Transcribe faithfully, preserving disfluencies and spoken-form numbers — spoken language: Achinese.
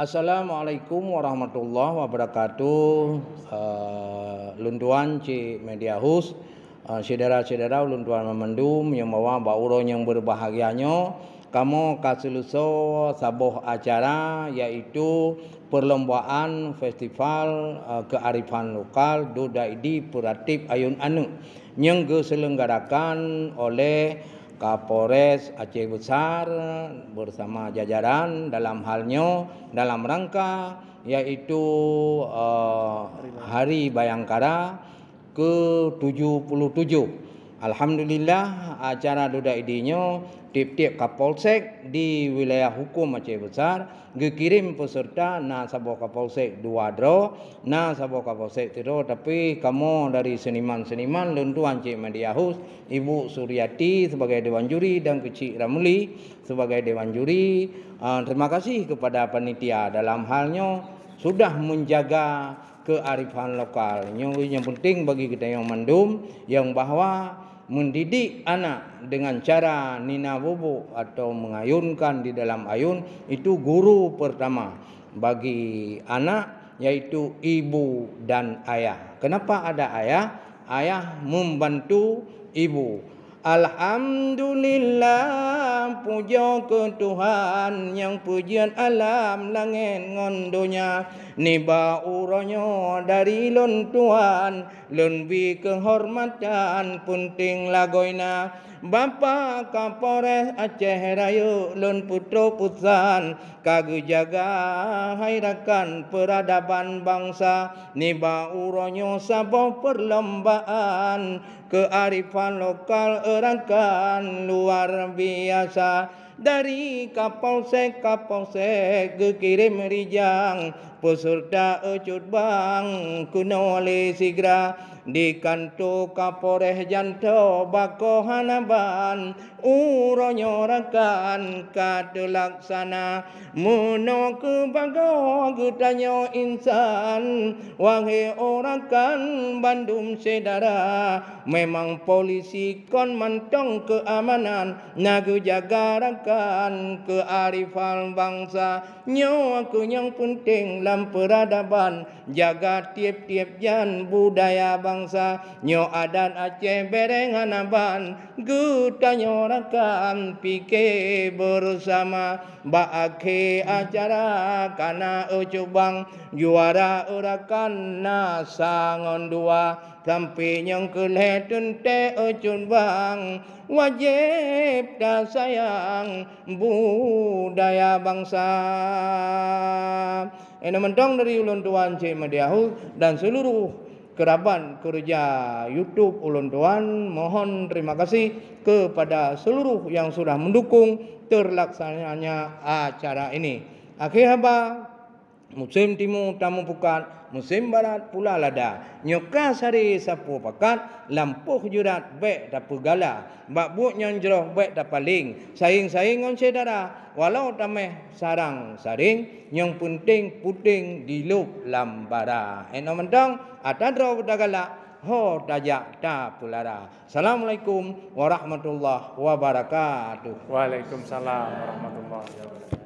Assalamualaikum warahmatullahi wabarakatuh. Eh, lôn tuan cik media host, eh, syedara-syedara ulôn tuan mandum nyang bahwa bak uroe nyang berbahagia nyoe, kamoe ka seuleusoe saboh acara, yaitu perlombaan festival, eh, kearifan lokal Dudaidi Peuratéb Ayun Aneuëk nyang geuselenggarakan oleh Kapolres Aceh Besar bersama jajaran dalam hal nyoe, dalam rangka yaitu, eh, Hari Bayangkara ke tujuh puluh tujuh. Alhamdulillah, acara Dudaidi nyoe tiep-tiep Kapolsek di wilayah hukum Aceh Besar geukirém peserta, na saboh Kapolsek dua droe, na saboh Kapolsek sidroe, tapi kamoe dari seniman-seniman, lôn tuan cik media host, Ibu Suryati sebagai dewan juri dan Keuchik Ramli sebagai dewan juri. Ah, terima kasih kepada panitia dalam hal nyoe sudah menjaga kearifan lokal. Nyoe nyang penting bagi geutanyoe mandum, nyang bahwa mendidik anak dengan cara nina bubuk atau mengayunkan di dalam ayun, itu guru pertama bagi anak, yaitu ibu dan ayah. Kenapa ada ayah? Ayah membantu ibu. Alhamdulillah, pujoe keu Tuhan nyang peujeuet alam langét ngon donya. Nibak uroe nyoe dari lôn tuan, lôn bri keuhormatan peunteng lagoina. Bapak Kapolres Aceh Rayeuk, lôn peutrok peusan ka geujaga hai rakan peuradaban bansa. Nibak uroe nyoe saboh perlombaan kearifan lokal rakan luar biasa. Dari Kapolsek-Kapolsek geukirém rijang, peserta cut bang keunoe lé sigra. Di kanto Kapolres Janto bako hana ban, uroe nyoe rakan ka teulaksana. Meunoe keuh bagoe geutanyoe insan, wahé rakan bandum syedara, memang polisi kon mantong keamanan, na geujaga rakan kearifan bansa. Nyoe keuh nyang peunteng lam peuradaban, jaga tiep-tiep jan budaya bansa. Nyoe adat Aceh bereng hana ban, geutanyoe rakan pike bersama. Bak akhé acara kana cut bang, juara rakan na sa ngon dua. Sampoe nyang keu lhée teuntée cut bang, wajéb tasayang budaya bansa. Inoe mantong dari ulôn tuan cik media host dan seluruh kerabat keureuja YouTube ulôn tuan, mohon terima kasih kepada seluruh yang sudah mendukung terlaksananya acara ini. Akhé haba, musém timu tameupukat, musém barat pula lada. Nyoe ka saré sapeue pakat, lampôh jeurat bék tapeugala. Bak buet nyang jroh bék tapaléng, sayeng-sayeng ngon syedara. Walau taméh sarang saréng, nyang peunteng puténg dilôb lam bara. Inoe mantong, ata droe tagalak, ho tajak tapeulara. Assalamualaikum warahmatullahi wabarakatuh. Waalaikumsalam warahmatullahi wabarakatuh.